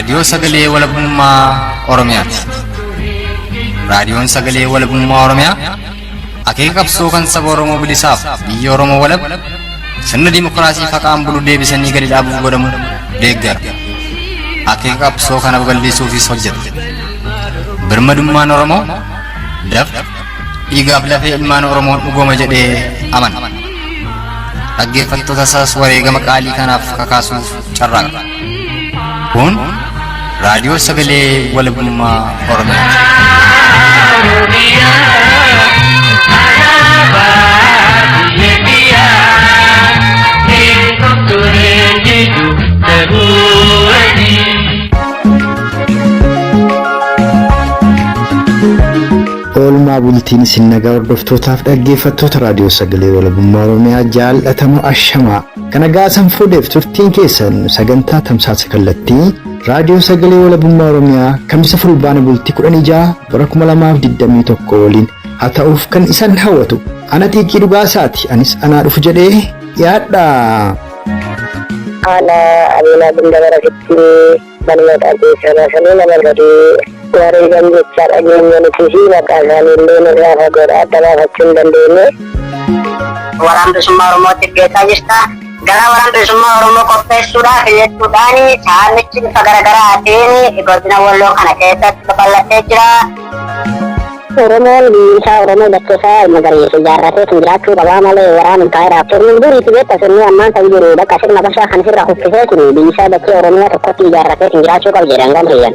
Raadiyoo Sagalee Walabummaa Oromiyaati. Raadiyoon Sagalee Walabummaa Oromiyaa akeeka qabsoo kan saba Oromoo bilisaaf biyya Oromoo walab sirna dimookiraasii faqaan bulu deebisanii gadi dhaabuuf godhamu deeggara. Akeeka qabsoo kana babal'isuufis hojjeta. Birmadummaan Oromoo dafqa dhiigaaf lafee ilmaan Oromoon dhugooma jedhee amana. Dhaggeeffattoota isaas wareegama qaalii kanaaf kakaasuuf carraaqa. Kun raadiyoo sagalee walabummaa Oromiyaati. Oolmaa bultiin isin nagaa hordoftootaaf dhaggeeffattoota raadiyoo sagalee walabummaa Oromiyaa jaallatamoo ashamaa. Kana gaasan fuudheef turtiin keessan sagantaa tamsaasa kallattii raadiyoo sagalee walabummaa Oromiyaa kamisa fulbaana bultii 16 bara 2021 waliin haa ta'uuf kan isan hawwatu. Ana xiiqii dhugaasaati anis anaa dhufu jedhee dhiyaadha. Haala adeemaa Gindabaratitti barnoota keessa baasanii nama sadii wareegan jechaa dhageenya nuti fi maqaa isaanii illee nurraa fagoodha adda baafachuu hin dandeenye. Waraana Bilisummaa Oromootiif geessaa jirta. Gara Waraana Bilisummaa Oromoo qopheessuudhaaf jechuudhaan saamichi bifa garaagaraatiin godina Walloo kana keessatti babal'atee jira. Oromoon biyyi isaa Oromoo dachee isaa magariisa ijaarratee kan jiraachuu qabaa malee waraana impaayeraaf sirni duriiti beekta sirni ammaan kan jiru bakka sirna bashaa kan sirra kuffisee kun biyyi isaa dachee Oromiyaa tokkotti ijaarratee kan jiraachuu qabu jedhan gamriyyan.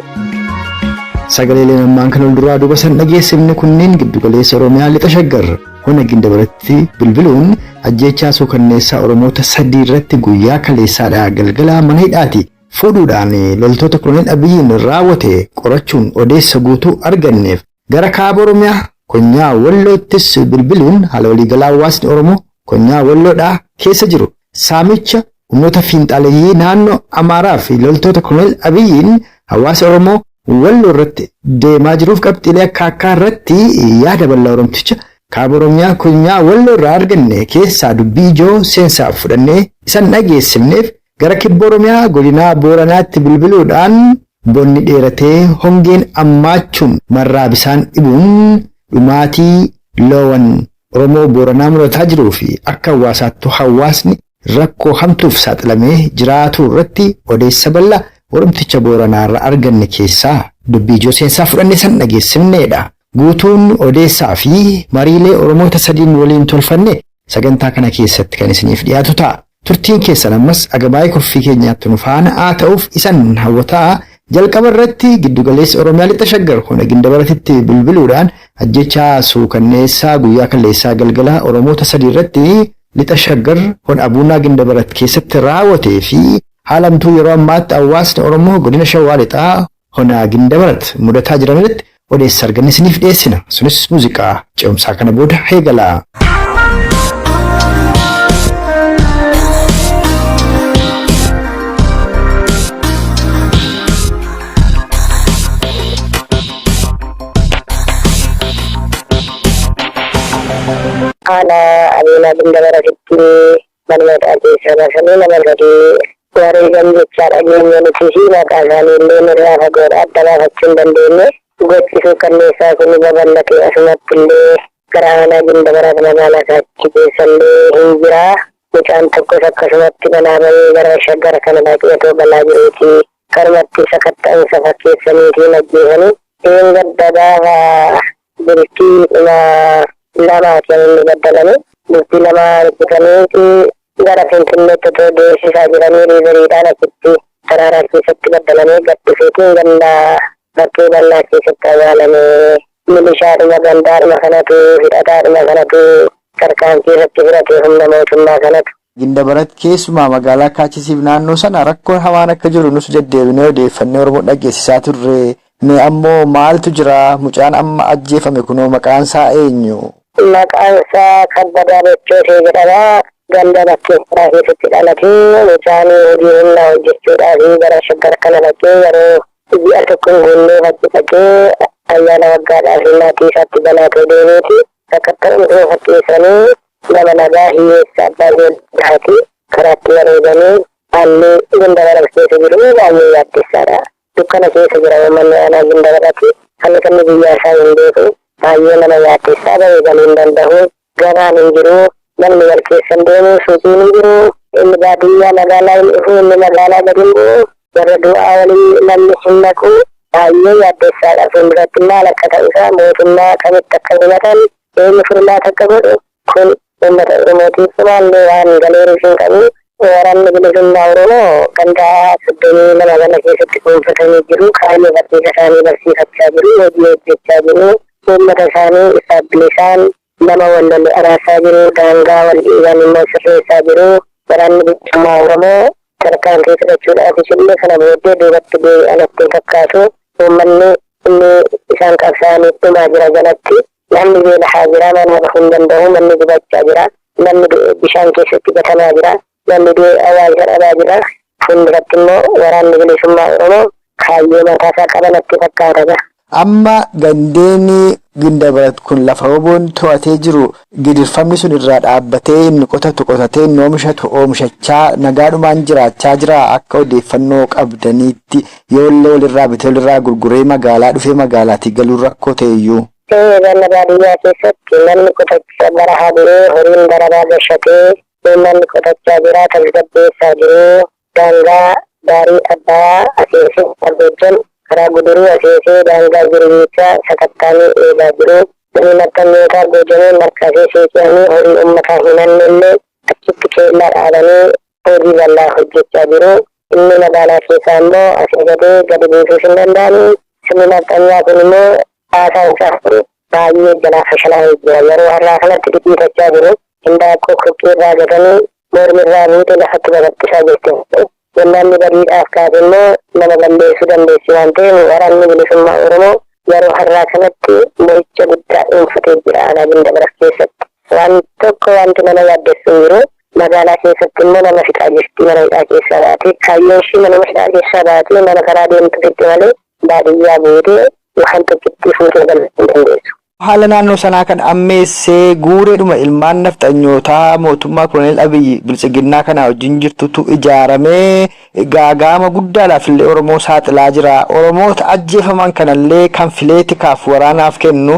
Sagaleeleen ammaan kan ol duraa duuba san dhageessifne kunneen giddugaleessa Oromiyaa lixa shaggar hona Gindabaratti bilbiluun ajjeechaa suukanneessaa Oromoota sadii irratti guyyaa kaleessaadhaa galgala mana hidhaati fuudhuudhaan loltoota Koloneel Abiyyiin raawwate qorachuun odeessa guutuu arganneef gara kaaba Oromiyaa konyaa Walloottis bilbiluun haala waliigalaa hawaasni Oromoo konyaa Walloodhaa keessa jiru saamicha humnoota fiinxaaleeyyii naannoo Amaaraa fi loltoota Koloneel Abiyyiin hawaasa Oromoo Walloo irratti deemaa jiruuf qabxiilee akka akkaa irratti yaada bal'aa Oromticha kaaba Oromiyaa konyaa Walloo irraa arganne keessaa dubbii ijoo seensaaf fudhannee isan dhageessifneef gara kibba Oromiyaa godinaa Booranaatti bilbiluudhaan bonni dheeratee hongeen ammaachuun marraa bisaan dhibuun dhumaatii loowwan Oromoo Booranaa murataa jiruu fi akka hawaasaattu hawaasni rakkoo hamtuuf saaxilamee jiraatu irratti odeessa bal'aa Oromticha Booranaa irraa arganne keessaa dubbii ijoo seensaa fudhanne san dhageessifneedha. Guutuun odeessaa fi mariilee Oromoota sadiin waliin tolfanne sagantaa kana keessatti kan isiniif dhiyaatu ta'a. Turtiin keessan ammas agabaayii koffii keenyaatti nu faana haa ta'uuf isan hawwataa jalqaba irratti giddugaleessa Oromiyaa lixa shaggar hona Gindabaratitti bilbiluudhaan ajjechaa suukanneessaa guyyaa kaleessaa galgala Oromoota sadii irratti lixa shaggar hona Abuunaa Gindabarat keessatti raawwatee fi haalamtuu yeroo ammaatti hawaasni Oromoo godina Shawaa lixaa hona Gindabarat mudataa jiran irratti odeessa arganne isiniif dhiyeessina. Sunis muuziqaa ce'umsaa kana booda eegala. Haala adeemaa Gindabaratitti barnoota keessa baasanii nama sadii wareegan jechaa dhageenya nuti fi maqaa isaanii illee nurraa fagoodha adda baafachuu hin dandeenye. Gochi suukanneessaa kun babal'atee asumatti illee gara aanaa Gindabarat magaalaa Kaachi keessa illee hin jira. Mucaan tokkos akkasumatti manaa bahee gara shaggar kana dhaqee otoo galaa jiruuti. Karumatti sakatta'insa fakkeessaniitiin ajjeesanii. Een gadda gaafa bultii dhuma lamaati kan inni baddalame. Bultii lama rukutaniiti gara Finfinneetti otoo deemsisaa jiranii riiveriidhaan achitti taraaraa keessatti baddalamee gad dhufeetiin ganda bakkee bal'aa keessatti awwaalame. Milishaadhuma gandaadhuma kanatu hidhataadhuma kanatu tarkaanfii irratti fudhate humna mootummaa kanatu. Gindabarat keessumaa magaalaa Kaachisiif naannoo sana rakkoon hamaan akka jiru nus deddeebinee odeeffannee Oromoo dhageessisaa turre. Mee ammoo maaltu jira? Mucaan amma ajjeefame kunoo maqaan isaa eenyu? Maqaan isaa Kabbadaa Bochoosee jedhama. Ganda bakkee karaa keessatti dhalatee mucaan hojii humnaa hojjechuudhaaf gara shaggar kana dhaqee yeroo ji'a tokko hin guunnee achi dhaqee ayyaana waggaadhaaf maatii isaatti galaatee deemeeti. Sakatta'umsa fakkeessanii nama nagaa hiyyeessa abbaa ijoolleeti karaatti wareeganii haalli Gindabarat keessa jiru baay'ee yaaddessaadha. Dukkana keessa jira uummanni aanaa Gindabarati. Halkan guyyaa isaa hin beeku. Baay'ee nama yaaddessaa bahee galuu hin danda'u. Gabaan hin jiru. Namni wal keessa hin deemu. Suuqiin hin jiru. Inni baadiyyaa magaalaa hin dhufu. Inni magaalaa gadi hin bu'u. Warra du'aa walii namni hin naqu. Baay'ee yaaddessaadha. Fuulduratti maal akka ta'u isaa mootummaa kamitti akka himatan eenyu furmaata akka godhu kun uummata Oromootiif maallee waan galeeruuf hin qabu. Waraanni bilisummaa Oromoo ganda 32 kana keessatti dhuunfatanii jiru. Kaayyoo barsiisa isaanii barsiifachaa jiru. Hojii hojjechaa jiru. Uummata isaanii isaaf bilisaan nama wal lole araarsaa jiru. Daangaa wal dhiiban immoo sirreessaa jiru. Waraanni bilisummaa Oromoo tarkaanfii fudhachuudhaafis illee kana booddee duubatti deebi'an natti hin fakkaatu. Uummanni inni isaan qabsaa'aniif dhumaa jira jalatti. Namni beelahaa jira, manaa bahuu hin danda'u, manni gubachaa jira. Namni du'e bishaan keessatti gatamaa jira. Namni du'e awwaalcha dhabaa jira. Fuulduratti immoo waraanni bilisummaa Oromoo kaayyoo mataasaa qaba natti fakkaata. Amma gandeen Gindabarat kun lafa WBOn to'atee jiru gidirfamni sun irraa dhaabbatee inni qotatu qotatee inni oomishatu oomishachaa nagaadhumaan jiraachaa jira akka odeeffannoo qabdaniitti yoollee walirraa bitee walirraa gurguree magaalaa dhufee magaalaatii galuun rakkoo ta'eyyuu. Ganna baadiyyaa keessatti namni qotachaa barahaa jiree horiin darabaa gashatee uummanni qotachaa jira tasgabbeessaa jiru. Daangaa daarii abbaa aseesee Goojjam karaa guduruu aseesee daangaa jiru jecha sakattaanii eegaa jiru. Namni maxxanneetaa Goojjamee markaasee seeqanii horii uummataa hin illee achitti keellaa dhaabanii hojii bal'aa hojjechaa jiru. Inni magaalaa keessaa immoo asii gadee gadi buusuus hin danda'anii. Sirni nafxanyaa kun immoo haasaan isaa kun baay'ee jalaa fashalaa'ee jira. Yeroo har'aa kanatti dhidhiitachaa jiru. Hindaaqqoo kokkee irraa gatanii mormi irraa buute lafatti babal'isaa jirti. Jennaan badiidhaaf kaate immoo nama balleessuu dandeessi waan ta'eef waraanni bilisummaa Oromoo yeroo har'aa kanatti mo'icha guddaa dhuunfatee jira aanaa Gindabarat keessatti. Waan tokko wanti nama yaaddessu hin jiru. Magaalaa keessatti immoo nama fixaa jirti mana hidhaa keessaa baatee kaayyoon ishii mana hidhaa keessaa baatee mana karaa deemtu fixxe malee baadiyyaa buutee waan tokkotti fuutee galuu hin dandeessu. Haala naannoo sanaa kan ammeessee guureedhuma ilmaan nafxanyootaa mootummaa Koloneel Abiyyi Biltsiginnaa kanaa wajjin jirtutu ijaaramee gaagaama guddaadhaaf illee Oromoo saaxilaa jira. Oromoota ajjeefaman kanallee kan filee tikaaf waraanaaf kennu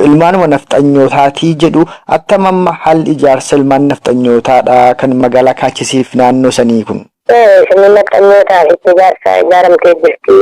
ilmaanuma nafxanyootaatii jedhu attam amma haalli ijaarsa ilmaan nafxanyootaadha kan magaalaa kaachisiif naannoo sanii kun. Sirni nafxanyootaaf itti ijaarsa ijaaramtee jirti.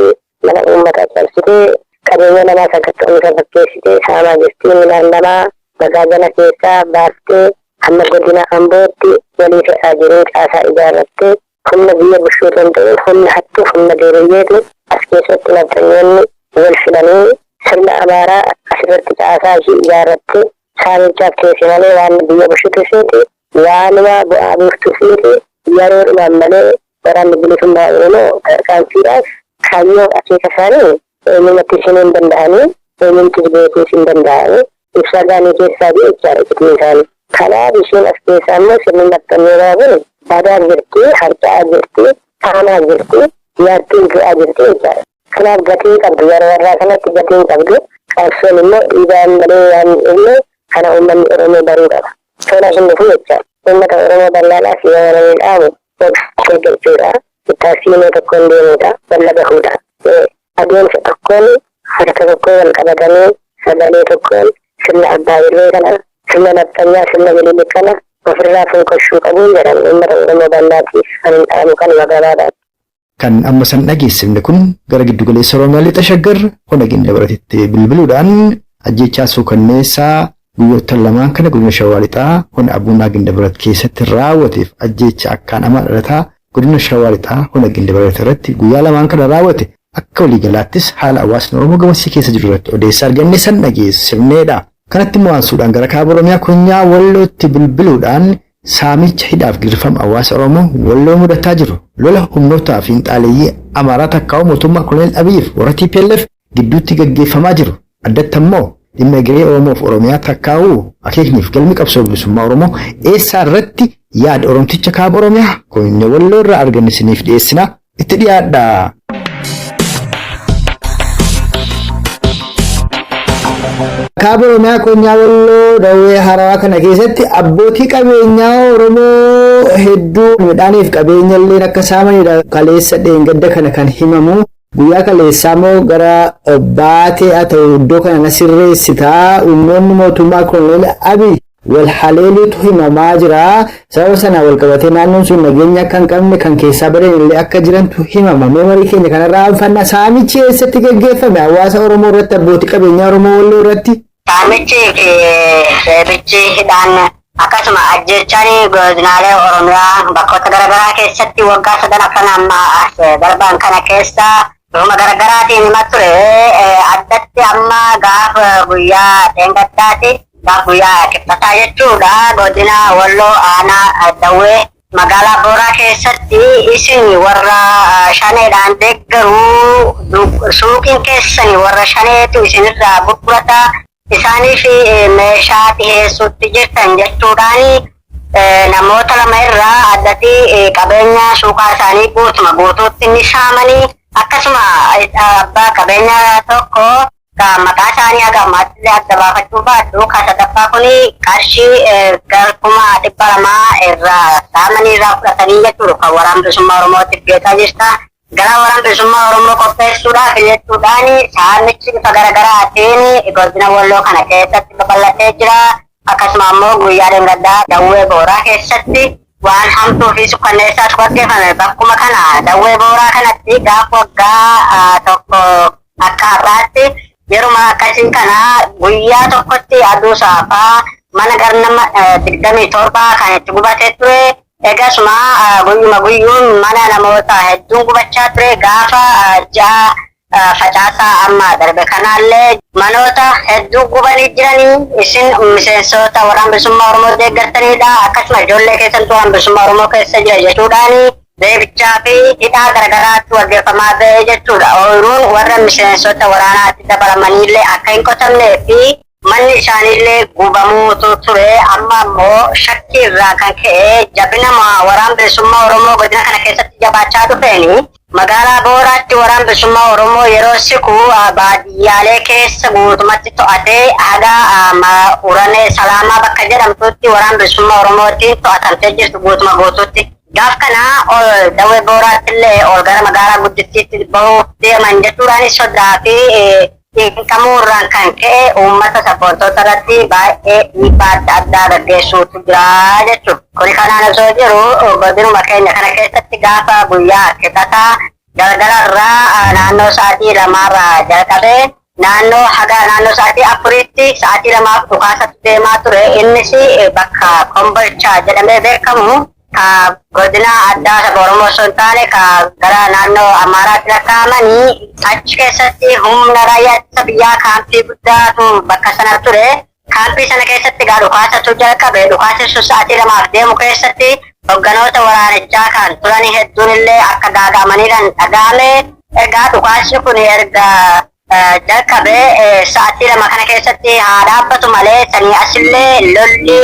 Mana uummataa cabsitee qabeenya namaa sakatta'umsa fakkeessitee saamaa jirti. Midhaan namaa magaazana keessaa baaftee hamma godina Ambootti walii fe'aa jiru caasaa ijaarrattee humna biyya bulchuu kan ta'e humna hattuu humna deebiyyeetu as keessatti nafxanyoonni wal filanii sirna amaaraa asirratti caasaa ishii ijaarrattee saamichaaf teesse malee waan biyya bulchitu isheeti waanuma bu'aa buuftu isheeti yeroo dhumaan malee waraanni bilisummaa Oromoo tarkaanfiidhaaf kaayyoo akeeka isaanii eenyumatti isin hin danda'anii eenyumtis beekuus hin danda'anii ibsaa gaanii keessaa jiru jechaadha iccitiin isaanii. Kanaaf isheen as keessaa immoo sirni nafxanyootaa kun badaa jirti, harca'aa jirti, saamaa jirti, yaadduun du'aa jirti jechaadha. Kanaaf gatii hin qabdu yeroo har'aa kanatti gatii hin qabdu. Qabsoon immoo dhiigaan malee waan hin dhufne kana uummanni Oromoo baruu qaba. Tola hin dhufu jechaadha. Uummata Oromoo bal'aadhaaf yoo namni dhaabu obsa eeggachuudha. Tarsiimoo tokkoon deemuudha. Walla gahuudha. Adeemsa tokkoon harka tokkoon wal qabatanii sagalee tokkoon sirna abbaa irree kana sirna nafxanyaa sirna minilik kana ofirraa fonqolchuu qabu jedhan uummata Oromoo bal'aatiif kan hin dhaamu kanuma gabaabaatti. Kan amma san dhageessifne kun gara giddugaleessa Oromiyaa lixa shaggar ona Gindabaratitti bilbiluudhaan ajjeechaa suukanneessaa guyyoottan lamaan kana godina Shawaa Lixaa ona Abuunaa Gindabarat keessatti raawwateef ajjeecha akkaan amaa dhalataa godina Shawaa Lixaa ona Gindabarat irratti guyyaa lamaan kana raawwate akka waliigalaattis haala hawaasni Oromoo gamasii keessa jiru irratti odeessa arganne san dhageessifneedha. Kanatti immoo aansuudhaan gara kaaba Oromiyaa konyaa Wallootti bilbiluudhaan saamicha hidhaaf gidirfama hawaasa Oromoo Walloo mudataa jiru lola humnootaa fi finxaaleeyyii Amaaraa takkaa'uu mootummaa Koloneel Abiyyiif warra TPLF gidduutti gaggeeffamaa jiru. Addatti ammoo dhimma egeree Oromoof Oromiyaa takkaa'uu akeekniif galmi qabsoo bilisummaa Oromoo eessaa irratti yaada Oromticha kaaba Oromiyaa konyaa Walloo irraa arganne isiniif dhiyeessina itti dhiyaadha. Kaaba Oromiyaa konyaa Walloo Dawwee Harawaa kana keessatti abbootii qabeenyaa Oromoo hedduu midhaaniif qabeenya illee akka saamanidha. Kaleessa dheengadda kana kan himamu. Guyyaa kaleessaa immoo gara baatee haa ta'u iddoo kana na sirreessitaa humnoonni mootummaa Koloneel Abiy wal haleeluutu himamaa jira. Sababa sanaan wal qabatee naannoon sun nageenya akka hin qabne kan keessaa badan illee akka jirantu himama. Mee marii keenya kanarraa anfanna saamichi eessatti gaggeeffame hawaasa Oromoo irratti abbootii qabeenyaa Oromoo Walloo irratti? Saamichi fi reebichi hidhaan akkasuma ajjeechaan godinaalee Oromiyaa bakkoota garaagaraa keessatti waggaa sadan afran amma as darban kana keessa dhuma garaagaraatiin hima ture. Addatti amma gaafa guyyaa dheengaddaati gaaf guyyaa kibxataa jechuudha godina Walloo aanaa Dawwee magaalaa Booraa keessatti isin warra shaneedhaan deeggaruu suuqiin keessani warra shaneetu isinirraa gurgurata isaaniif meeshaa dhiheessuutti jirtan jechuudhaan namoota lama irraa addatti qabeenya suuqaa isaanii guutuma guutuutti ni saamanii akkasuma abbaa qabeenya tokko ka maqaa isaanii haga ammaatti illee adda baafachuu baadhu ka sadaffaa kun qarshii gara 200,000 irraa saamanii irraa fudhatanii jechuudha kan waraana bilisummaa Oromootiif geessaa jirta. Gara waraana bilisummaa Oromoo qopheessuudhaaf jechuudhaan saamichi bifa garaagaraatiin godina Walloo kana keessatti babal'atee jira. Akkasuma ammoo guyyaa dheengaddaa Dawwee Booraa keessatti waan hamtuu fi sukkanneessaatu gaggeeffame. Bakkuma kana Dawwee Booraa kanatti gaaf waggaa tokko akka har'aatti yeruma akkasii kana guyyaa tokkotti aduu saafaa mana gara nama 27 kan itti gubatee ture. Egasuma guyyuma guyyuun mana namoota hedduun gubachaa ture gaafa ji'a facaasaa amma darbe kanaallee manoota hedduu gubanii jiranii isin miseensota waraana bilisummaa Oromoo deeggartanidha akkasuma ijoollee keessantu waraana bilisummaa Oromoo keessa jira jechuudhaan reebichaa fi hidhaa garagaraatti waggeeffamaa ba'e jechuudha. Ooyiruun warra miseensota waraanaatti dabalamaniillee akka hin qotamnee fi manni isaaniillee gubamuutu ture amma ammoo shakkii irraa kan ka'e jabina waraana bilisummaa Oromoo godina kana keessatti jabaachaa dhufeeni magaalaa Booraatti waraana bilisummaa Oromoo yeroo siku baadiyyaalee keessa guutumatti to'atee haga Uranee Salaamaa bakka jedhamtutti waraana bilisummaa Oromootiin to'atamtee jirtu guutuma guutuutti. Gaaf kana ol Dawwee Booraatti illee ol gara magaalaa guddittiitti bahuuf deeman jechuudhaan sodaa fi xiinqamuu irraan kan ka'e uummata sabboontoota irratti baay'ee dhiibbaa adda addaa gaggeessuutu jira jechuudha. Kuni kanaan osoo jiru godinuma keenya kana keessatti gaafa guyyaa kibxataa galgala irraa naannoo sa'aatii lamaarraa jalqabee naannoo haga naannoo sa'aatii afuriitti sa'aatii lamaaf dhukaasatu deemaa ture. Innis bakka Kombolchaa jedhamee beekamu ka godina addaa saba Oromoo osoo hin taane ka gara naannoo Amaaraatti lakkaa'amanii achi keessatti humna raayyaa ittisa biyyaa kaampii guddaatu bakka sana ture. Kaampii sana keessatti egaa dhukaasatu jalqabe. Dhukaasni sun sa'aatii lamaaf deemu keessatti hogganoota waraanichaa kan turan hedduun illee akka gaaga'amaniidhaan dhaga'ame. Egaa dhukaasni kun erga jalqabe sa'aatii lama kana keessatti haa dhaabbatu malee sanii asillee lolli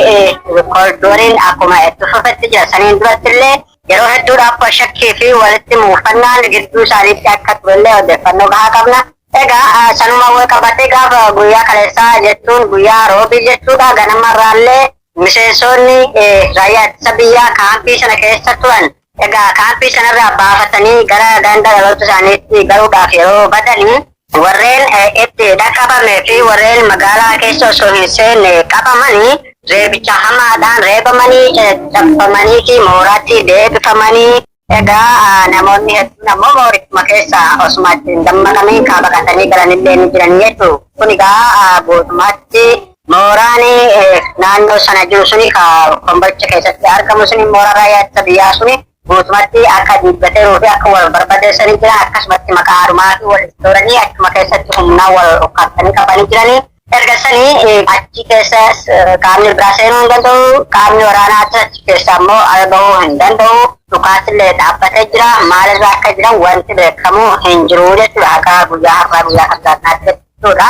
koridooriin akkuma itti fufetti jira. Saniin duratti illee yeroo hedduudhaaf shakkii fi walitti muufannaan gidduu isaaniitti akka turellee odeeffannoo gahaa qabna. Egaa sanuma wal qabatee gaafa guyyaa kaleessaa jechuun guyyaa roobii jechuudha ganamarraallee miseensonni raayyaa ittisa biyyaa kaampii sana keessa turan egaa kaampii sanarraa baafatanii gara ganda dhaloota isaaniitti galuudhaaf yeroo badanii warreen itti dhaqabamee fi warreen magaalaa keessa osoo hin seenne qabamanii reebicha hamaadhaan reebamanii caccabfamanii fi mooraatti deebifamanii egaa namoonni hedduun ammoo moorichuma keessa osuma itti hin dammaqamiin kaa baqatanii galanillee ni jiran jechuudha. Kun egaa guutummaatti mooraan naannoo sana jiru suni ka Kombolcha keessatti argamu suni mooraa raayyaa ittisa biyyaa suni guutumatti akka diiggateeruu fi akka wal barbadeessanii jiran akkasumatti maqaa harumaa fi wal tooranii achuma keessatti humnaa wal ukkaamsanii qabanii jiranii. Erga sanii achi keessa qaamni biraa seenuu hin danda'u, qaamni waraanaa achi keessa ammoo ala bahuu hin danda'u. Dhukaasillee dhaabbatee jira. Maalirraa akka jiran wanti beekamu hin jiru jechuudha. Haga guyyaa har'aa guyyaa har'aatti jechuudha.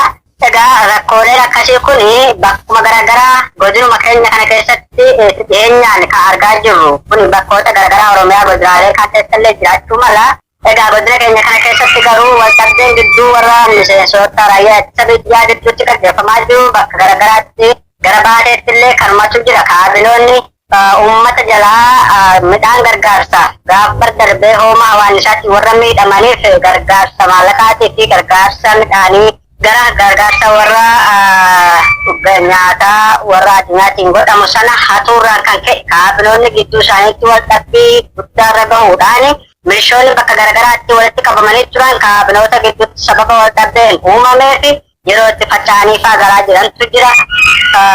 Egaa rakkooleen akkasii kun bakkuma garaagaraa godinuma keenya kana keessatti dhiyeenyaan kan argaa jirru kun bakkoota garaagaraa Oromiyaa godinaalee kan keessallee jiraachuu mala. Egaa godina keenya kana keessatti garuu waldhabdeen gidduu warra miseensota raayyaa ittisa biyyaa gidduutti gaggeeffamaa jiru bakka garaagaraatti gara baateetti illee kanumatu jira. Kaabinoonni Uummata jalaa midhaan gargaarsa gaafbar darbee hoomaa hawaannisaatti warra miidhamaniif gargaarsa maallaqaatii fi gargaarsa midhaanii gara gargaarsa warra nyaataa warra addunyaatiin godhamu sana hatuurraan kan ka'e kaabinoonni gidduu isaaniitti wal dhabbii guddaarra gahuudhaan milishoonni bakka garagaraatti walitti qabamanii turan kaabinoota gidduutti sababa wal dhabdeen uumamee fi yeroo itti faca'anii faa galaa jirantu jira.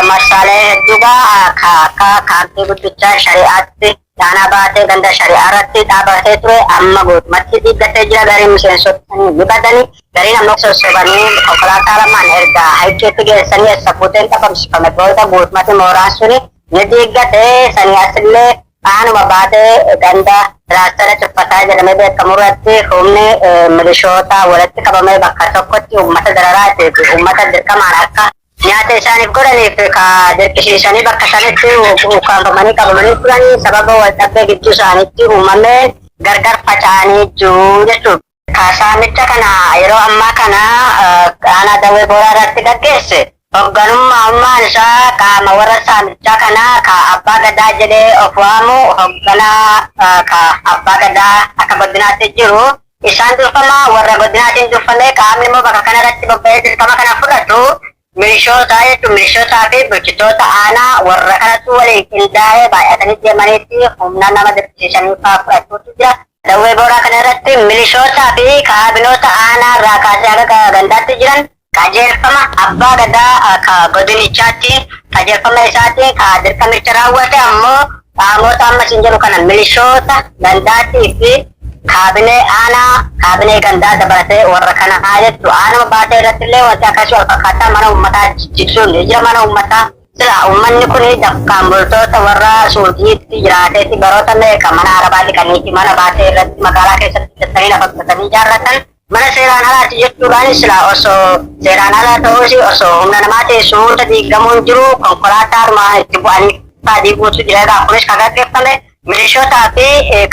Marsaalee hedduugaa akka kaampii guddichaa shari'aatti dhaanaa baatee ganda shari'aa irratti dhaabatee ture amma guutumatti diiggatee jira. Gariin miseensota ni badanii, gariin ammoo sossobanii konkolaataa lamaan erga haykeetti geessanii eessa buuteen dhabamsifame booda guutumatti mooraan suni ni diiggatee. Sanii asillee aanuma baatee ganda pilaastara cuffataa jedhamee beekamu irratti humni milishoota walitti qabamee bakka tokkotti uummata dararaa fi uummata dirqamaan akka nyaata isaaniif godhaniif ka dirqisiisanii bakka sanitti ukkaanfamanii qabamanii turanii sababa wal dhabdee gidduu isaaniitti uumameen gargar faca'anii jiru jechuudha. Saamicha kana yeroo ammaa kana aanaa Dawwee Booraa irratti gaggeesse hoogganummaa ummaan isaa qaama warra saamichaa kana ka abbaa gadaa jedhee of waamu, hoogganaa ka abbaa gadaa akka godinaatti jiru isaan durfama. Warra godinaatiin durfamee qaamni immoo bakka kana irratti bobba'ee dirqama kana fudhatu milishoota jechuun milishootaa fi bulchitoota aanaa warra kanatu waliin qindaa'ee baay'atanii deemaniitti humna nama dirqisiisanii fa'aa fudhachuutu jira. Dawwee Booraa kana irratti milishootaa fi kaabinoota aanaa irraa kaasee haga gandaatti jiran qajeelfama abbaa gadaa ka godinichaatti, qajeelfama isaatiin ka dirqamicha raawwate ammoo qaamota amma isin jedhu kana, milishoota gandaatii fi kaabinee aanaa, kaabinee gandaa dabalatee warra kana jettu. Aanuma baatee irratti illee wanti akkasii wal fakkaataa mana uummataa jijjiirsuun ni jira. Mana uummataa sila uummanni kun dafqaan bultoota warra Suudiitti jiraateetti baroota meeqa mana arabaa dhiqaniiti mana baatee irratti magaalaa keessatti bitatanii lafa bitatanii ijaarratan. Mana seeraan alaati jechuudhaan sila osoo seeraan alaa ta'uus osoo humna namaatiin suuta diigamuun jiru konkolaataa armaan itti bu'anii fa'aa diiguutu jira. Egaa kunis kan gaggeeffame milishootaa fi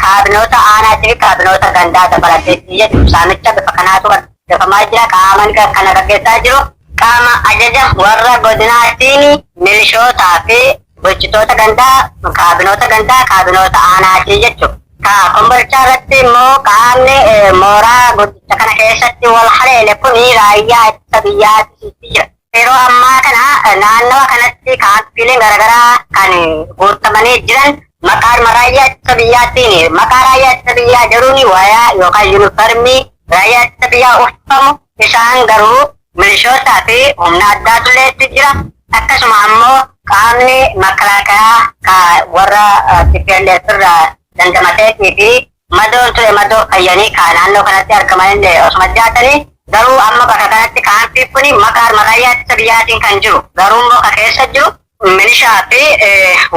kaabinoota aanaatii fi kaabinoota gandaa dabalateetti jechuudha. Saamicha bifa kanaatu gaggeeffamaa jira. Qaama kana gaggeessaa jiru qaama ajaja warra godinaatiin milishootaa fi bulchitoota gandaa, kaabinoota gandaa, kaabinoota aanaatii jechuudha. Ka Kombolchaa irratti immoo qaamni mooraa guddicha kana keessatti wal haleele kuni raayyaa ittisa biyyaatti jira. Yeroo ammaa kana naannawa kanatti kaampiileen garaagaraa kan guutamanii jiran maqaa raayyaa ittisa biyyaatiin, maqaa raayyaa ittisa biyyaa jedhuun wayaa yookaan yuunifarmii raayyaa ittisa biyyaa uffamu, isaan garuu milishootaa fi humna addaatu itti jira. Akkasuma ammoo qaamni makalaakaa ka warra TPLF irraa dandamateetii fi madoon ture madoo fayyanii ka naannoo kanatti argamanillee osuma jiraatanii, garuu amma bakka kanatti kaampii kuni maqaa raayyaa ittisa biyyaatiin kan jiru, garuu immoo ka keessa jiru milishaa fi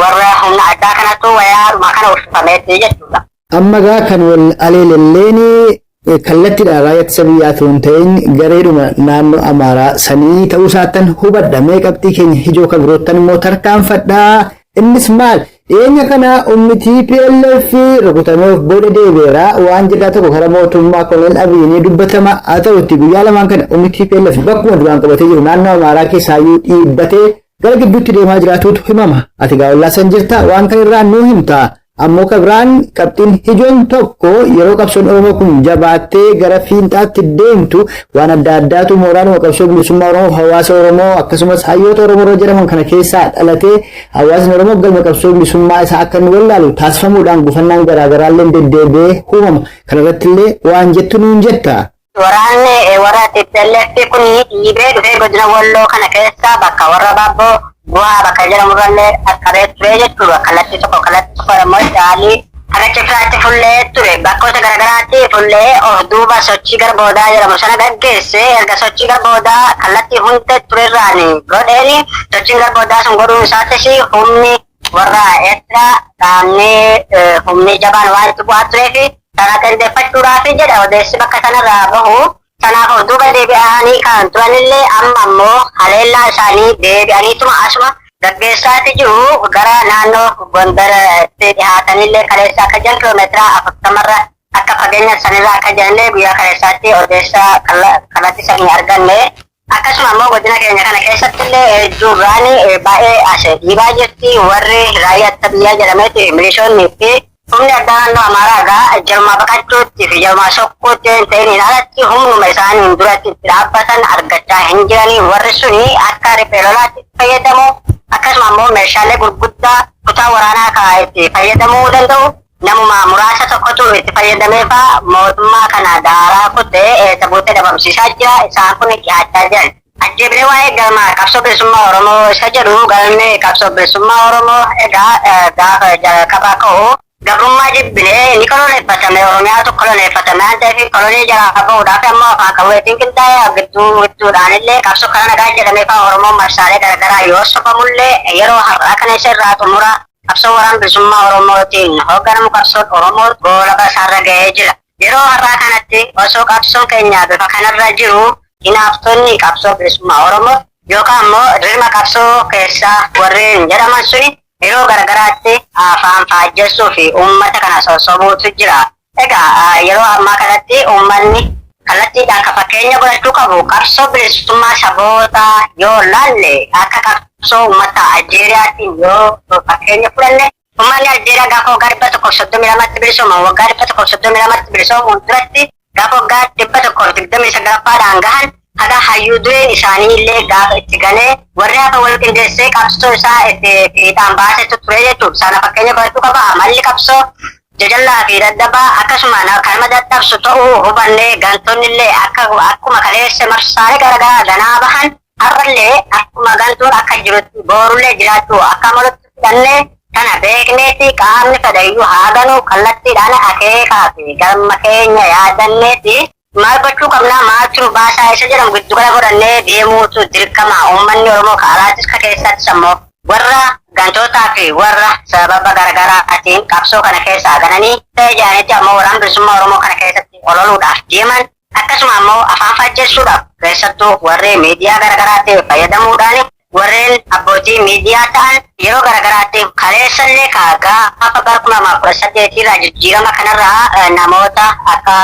warra humna addaa kanatu wayaa kana uffameetti jechuudha. Amma gaa kan wal aleelelleen kallattiidhaan raayyaa ittisa biyyaa otoo hin ta'in gareedhuma naannoo Amaaraa sanii ta'uu isaattan hubadha. Mee qabxii keenya ijoo kan biroottan immoo tarkaanfadhaa. Innis maal? Dhiyeenya kana humni TPLF rukutamee of booda deebi'eera waan jedhaa tokko karaa mootummaa Koloneel Abiyyi ni dubbatama. Haa ta'utti guyyaa lamaan kana humni TPLF bakkuma duraan qabatee jiru naannoo Amaaraa keessaayyuu dhiibbatee gara gidduutti deemaa jiraatuutu himama. Ati gaa'ollaa san jirta, waan kana irraa nuu himta. Ammoo kabiraan qabxiin ijoon tokko, yeroo qabsoon Oromoo kun jabaattee gara fiinxaatti deemtu waan adda addaatu mooraanuma qabsoo bilisummaa Oromoo, hawaasa Oromoo akkasumas hayyoota Oromoo irra jedhaman kana keessaa dhalatee hawaasni Oromoo galma qabsoo bilisummaa isaa akka inni wallaalu taasifamuudhaan gufannaan garaagaraallee deddeebi'ee uumama. Kana irratti illee waan jettu nuun jetta. Waraanni warra TPLF kun dhiibee dhufee godina Walloo kana keessa bakka warra Baabboo bu'aa bakka jedhamurrallee qaqqabee ture jechuudha. Kallattii tokko, kallattii tokko immoo caalii haga Cifraatti fullee ture. Bakkoota garaagaraatti fullee of duuba sochii gara boodaa jedhamu sana gaggeesse. Erga sochii gara boodaa kallattii hunda turerraan godheeni, sochiin gara boodaa sun godhuun isaatis humni warra Eertiraa qaamni humni jabaan waan itti bu'aa tureef sana qindeeffachuudhaaf jedha odeessi bakka sanarraa bahu. Sanaaf of duuba deebi'anii kan turanillee amma ammoo haleellaa isaanii deebi'aniituma asuma gaggeessaati jiru. Gara naannoo Gondaritti dhihaatanillee kaleessa akka jiran, kiloomeetira 40rra akka fageenya sanirraa akka jiranillee guyyaa kaleessaatti odeessa kallattii sanii arganne. Akkasuma immoo godina keenya kana keessatti illee hedduurraan baay'ee as dhiibaa jirti. Warri raayyaa ittisa biyyaa jedhameeti milishoonni fi humni addaa naannoo Amaaraa egaa jarumaa baqachuutti fi jarumaa sokkuutti yoo hin ta'iniin alatti humnuma isaaniin duratti itti dhaabbatan argachaa hin jiranii. Warri suni akka riphee lolaatti itti fayyadamu. Akkasuma immoo meeshaalee gurguddaa kutaa waraanaa ka itti fayyadamuu danda'u namuma muraasa tokkotu itti fayyadamee faa mootummaa kana daaraa kutee eessa buutee dhabamsiisaa jira. Isaan kun dhiyaachaa jiran. Ajjeebinee waa'ee galma qabsoo bilisummaa Oromoo isa jedhu, galmi qabsoo bilisummaa Oromoo egaa gaafa jalqabaa ka'u gabrummaa jibbinee ni koloneeffatame, Oromiyaatu koloneeffatame waan ta'eef kolonii jalaa bahuudhaaf ammoo afaan qawweetiin qindaa'e gidduu gidduudhaan illee qabsoo karaa nagaa jedhamee faa Oromoon marsaalee garaagaraa yoo sobamullee yeroo har'aa kana isa irraa xumura qabsoo waraan bilisummaa Oromootiin hoogganamu qabsoon Oromoo goolaba isaarra ga'ee jira. Yeroo har'aa kanatti osoo qabsoon keenya bifa kanarra jiru hinaaftonni qabsoo bilisummaa Oromoo yookaan immoo dirma qabsoo keessaa warreen jedhaman suni yeroo garagaraatti afaan faajjessuu fi uummata kana sossobuutu jira. Egaa yeroo ammaa kanatti uummanni kallattiidhaan kan fakkeenya godhachuu qabu qabsoo bilisummaa saboota yoo laalle, akka qabsoo uummata Aljeeriyaatiin yoo fakkeenya fudhanne, uummanni Aljeeriyaa gaafa waggaa 132tti bilisooman, waggaa 132tti bilisoomuun duratti gaafa waggaa 129ffaadhaan gahan haga hayyuu dureen isaanii illee gaafa itti ganee warri hafa wal qindeessee qabsoo isaa itti fiixaan baasetu ture jechuudha. Sana fakkeenya godhachuu qaba. Amalli qabsoo jajallaa fi dadhabaa akkasuma kan nama dadhabsu ta'uu hubannee, gantoonni illee akka akkuma kaleessa marsaalee garaagaraa ganaa bahan har'allee akkuma gantuun akka jirutti boorullee jiraachuu akka malutti fudhannee, kana beekneeti qaamni fedhayyuu haa ganuu, kallattiidhaan akeekaa fi galma keenya yaadanneeti maal gochuu qabnaa, maaltu nu baasaa isa jedhamu giddugala godhannee deemuutu dirqama. Uummanni Oromoo ka alaatis ka keessattis ammoo warra gantootaa fi warra sababa garaagaraatiin qabsoo kana keessaa gananii ta'e jedhanitti ammoo waraana bilisummaa Oromoo kana keessatti ololuudhaaf deeman, akkasuma ammoo afaan faajjessuudhaaf keessattuu warri miidiyaa garaagaraatti fayyadamuudhaan warreen abbootii miidiyaa ta'an yeroo garaagaraatti kaleessallee ka gaafa bara 2018 irraa jijjiirama kanarraa namoota akka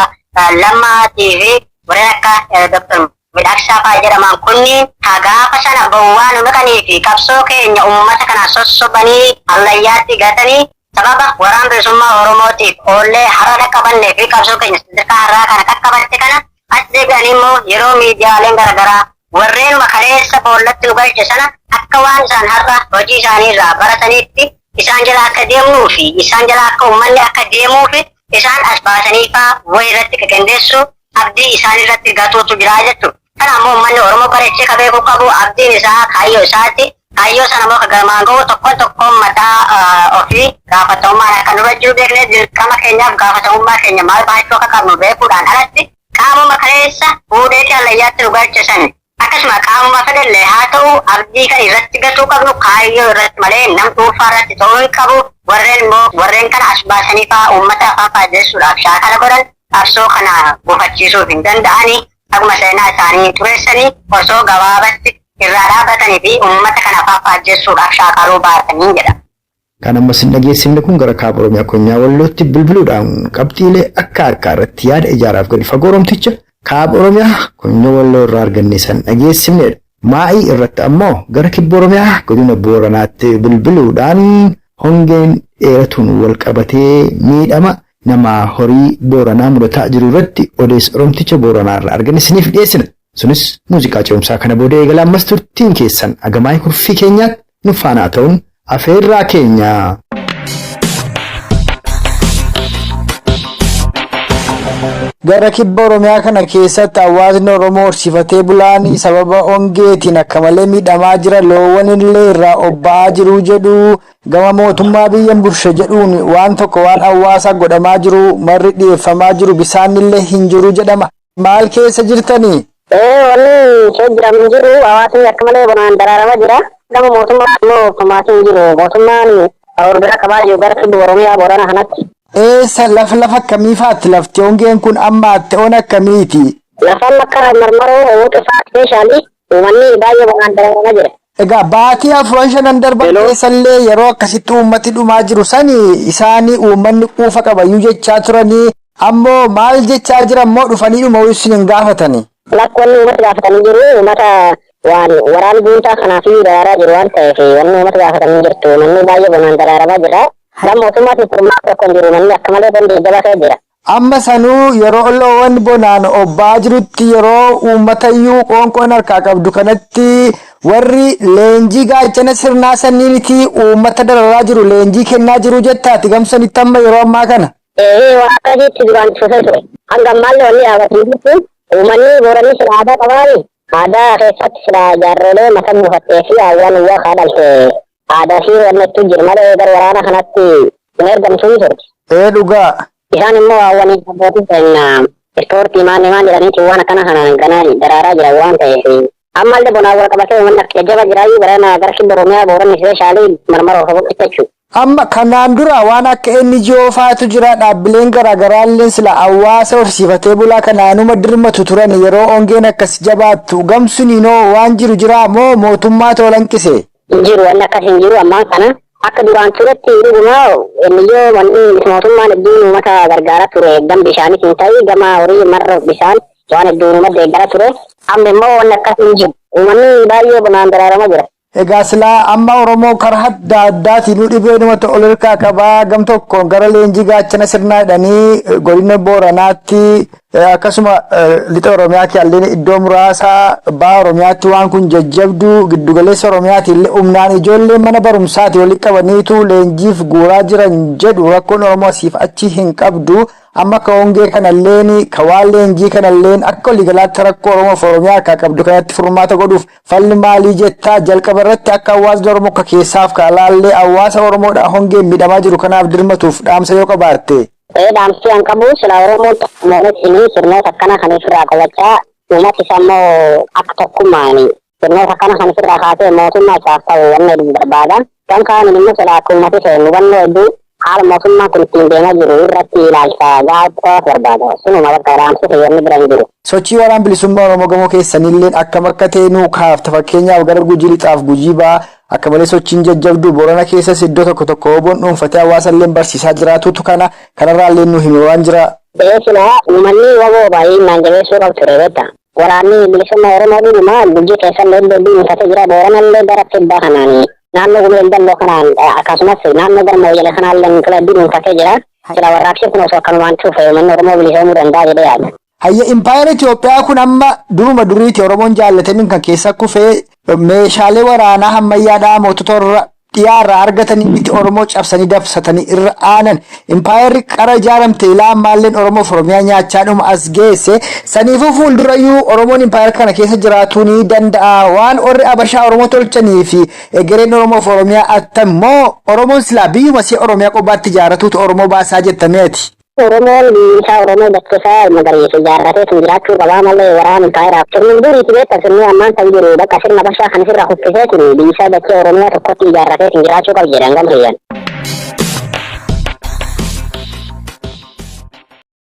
Lammaatii fi warreen akka Dr. Midhaaksaa fa'aa jedhaman kunni ka gaafa sana bowwaa nu naqanii fi qabsoo keenya uummata kana sossobanii hallayyaatti gatanii sababa waraana bilisummaa Oromootiif oollee har'a dhaqqabannee fi qabsoo keenya sadarkaa har'aa kana qaqqabatte kana as deebi'anii immoo yeroo miidiyaaleen garaagaraa warreenuma kaleessa boollatti nu galche sana akka waan isaan har'a hojii isaanii irraa barataniitti isaan jala akka deemnuu fi isaan jala akka uummanni akka deemuu fi isaan as baasanii faa wayi irratti qindeessu abdii isaan irratti gatuutu jira jechuudha. Kana ammoo uummanni Oromoo bareechee ka beekuu qabu abdiin isaa kaayyoo isaati. Kaayyoo sana immoo ka galmaan gahu tokkoon tokkoon mataa ofii gaafatamummaan akka nurra jiru beeknee, dirqama keenyaaf gaafatamummaa keenya maal baachuu akka qabnu beekuudhaan alatti qaamuma kaleessa fuudheeti hallayyaatti nu galche sani akkasuma qaamuma fedhellee haa ta'u abdii kan irratti gatuu qabnu kaayyoo irratti malee nam dhuunfaa irratti ta'uu hin qabu. Warreen immoo warreen kana as baasanii faa uummata afaan faajjessuudhaaf shaakala godhan qabsoo kana gufachiisuuf hin danda'ani. Akkuma seenaa isaanii tureessanii osoo gabaabatti irraa dhaabbatanii fi uummata kana afaan faajjessuudhaaf shaakaluu baatanii jedha. Kan ammas hin dhageessifne kun gara kaaba Oromiyaa Konyaa Wallootti bilbiluudhaan qabxiilee akka akka irratti yaada ijaaraaf gadi fagoo Oromticha kaaba Oromiyaa Konyaa Walloo irraa arganne san dhageessifnedha. Maa'ii irratti ammoo gara kibba Oromiyaa godina Booranaatti bilbiluudhaan hongeen dheeratuun wal qabatee miidhama namaa horii Booranaa mudataa jiru irratti odeessa Oromticha Booranaa irraa arganne isiniif dhiyeessina. Sunis muuziqaa ce'umsaa kana booda eegala. Ammas turtiin keessan agamaa'ii kurfii keenyaatti nu faanaa ta'uun afeerraa keenya. Gara kibba Oromiyaa kana keessatti hawaasni Oromoo horsiifatee bulaan sababa hongeetiin akka malee miidhamaa jira. Loowwan illee irraa obba'aa jiru jedhu. Gama mootummaa biyyan burshe jedhuun waan tokko waan hawaasa godhamaa jiru marri dhiyeeffamaa jiru bisaan illee hin jiru jedhama. Maal keessa jirtanii? Wanni ishee jiramu hin jiru, hawaasni akka malee bonaan daraarama jira. Gama mootummaa immoo furmaatiin hin jiru. Mootummaan hordofaa qabaa jiru gara kibba Oromiyaa Boorana kanatti. Eessa lafa lafa akkamii faatti lafti hongeen kun amma atte on akkamiiti? Lafaan akka marmaroo hoo'u fa'aa speeshaalii uummanni baay'ee bonaan daraarama jira. Egaa baatii afuran shanan darban keessallee yeroo akkasitti uummati dhumaa jiru sani isaanii uummanni quufa qabayyuu jechaa turanii ammoo maal jechaa jiran moo dhufanii dhuma isin hin gaafatani? Lakkoonni uummata gaafatanii jiru. Uummata waan waraana juuntaa kanaaf iyyuu daraaraa jiru waan ta'eef wanni uummata gaafatanii jirtu. Namni baay'ee bonaan daraaramaa jira. Gara mootummaatiin furmaata tokko hin jiru. Namni akka malee dandii jaba ta'e jira. Amma sanuu yeroo loowwan bonaan obbaa jirutti, yeroo uummatayyuu qoonqoon harkaa qabdu kanatti, warri leenjii gaachana sirnaa sanniiniti uummata dararaa jiru, leenjii kennaa jiru jettaati gamsanitti amma yeroo ammaa kana. Ee, waan akkasiitti duraan fufee ture. Hanga ammaallee wanni dhaabbatanii jirtu, uummanni Booranni sila aadaa qabaani. Aadaa keessatti sila jaarrolee mata buufattee fi hawwan uwwa kaa dhalte aadaa fi wanni hedduu jiru malee gara waraana kanatti hin ergamtuu ni turte. Ee, dhugaa. Isaan immoo hawwanii abbootii keenya ispoortii maal maal jedhaniiti waan akkana kanaan ganaa daraaraa jiran waan ta'eef, ammallee bonaan wal qabatee uummanni akka jajjaba jiraayyuu gara kibba Oromiyaa, Booranni especially marmara of jechuudha. Amma kanaan dura waan akka NGO faatu jira, dhaabbileen garaagaraa illee sila hawaasa horsiifatee bulaa kanaanuma dirmatu turan yeroo ongeen akkas jabaattu. Gamsuniinoo waan jiru jira moo mootummaa toolanqise? Hin jiru, wanni akkas hin jiru ammaan kana. Akka duraan turetti dhugumaa NGO wanni mootummaan hedduun uummata gargaaraa ture, gam bishaanis hin ta'in gama horii marra bishaan waan hedduun uummata deeggara ture. Amma immoo wanni akkas hin jiru. Uummanni baay'ee bonaan daraaramaa jira. Egaa silaa amma Oromoo karaa adda addaatiin dhibee namatti ol hirkaa qabaa, gam tokkoon gara leenjii gaachana sirnaa jedhanii godina Booranaatti, akkasuma lixa Oromiyaa keelleen iddoo muraasaa, baha Oromiyaatti waan kun jajjabduu, giddugaleessa Oromiyaatti illee humnaan ijoollee mana barumsaati walitti qabaniitu leenjiif guuraa jiran jedhu. Rakkoon Oromoo asiif achi hin qabdu. Amma ka hongee kanalleen, ka waan leenjii kanalleen, akka waliigalaatti rakkoo Oromoo fi Oromiyaa harkaa qabdu kanatti furmaata godhuuf falli maalii jettaa? Jalqaba irratti akka hawaasni Oromoo akka keessaaf ka alaallee hawaasa Oromoodha hongeen miidhamaa jiru kanaaf dirmatuuf dhaamsa yoo qabaatte. Ee, dhaamsi an qabu sila Oromoon tokkummaan sirnoota akkana kan ofirraa qolachaa, uummati isaa immoo akka tokkummaan sirnoota akkana kan ofirraa kaasee mootummaa isaaf ta'u wanni hedduu barbaada. Kan kaanin immoo sila akka uummati seenu hubannoo hedduu haala mootummaan kun ittiin deemaa jiru irratti ilaalcha gahaa barbaada. Sunuma bakka dhaamsi fayyadni bira hin jiru. Sochii waraana bilisummaa Oromoo gamoo keessanillee akkam akka ta'e nuu kaafta. Fakkeenyaaf gara Gujii lixaaf Gujii ba'aa akka malee sochiin jajjabduu, Boorana keessas iddoo tokko tokko oboon dhuunfatee hawaasa illee barsiisaa jiraatutu kana kanarraa nu hime waan jira. Ee, sila uummanni waboo baay'inaan jabeessuu qabu ture beekta. Waraanni bilisummaa Oromoo dhugumaa Gujii keessallee iddoo dhuunfatee jira. Booranallee gara kibbaa kanaan naannoo Gumeel Dalloo kanaan, akkasumas naannoo gara Mooyyalee kanaallee kila hedduu dhuunfatee jira. Sila warraaqsi kun osoo akkanumaan cufe uummanni Oromoo bilisoomuu danda'a jedhee yaada. Hayya, impaayera Itoophiyaa kun amma duruma duriiti Oromoon jaalatamiin kan keessa kufee meeshaalee waraanaa ammayyaadhaa mootota warra dhiyaarraa argatanii itti Oromoo cabsanii dabsatanii irra aanan. Impaayerri qara ijaaramte ilaa ammaalleen Oromoof Oromiyaa nyaachaa dhuma as geesse. Saniifuu fuuldurayyuu Oromoon impaayera kana keessa jiraatuu ni danda'a. Waan warri Abashaa Oromoo tolchanii fi egereen Oromoof Oromiyaa attammoo Oromoon silaa biyyuma see Oromiyaa qophaatti ijaarratuutu Oromoo baasaa jettameeti? Oromoon biyyi isaa Oromoo dachee isaa magariisa ijaarratee tun jiraachuu qabaa malee waraana impaayeraaf sirni duriiti beekta, sirni ammaan kan jiru bakka sirna Abashaa kan sirra kuffiseetiin biyyi isaa dachee Oromiyaa tokkotti ijaarratee tun jiraachuu qabu jedhan gam hiyyan.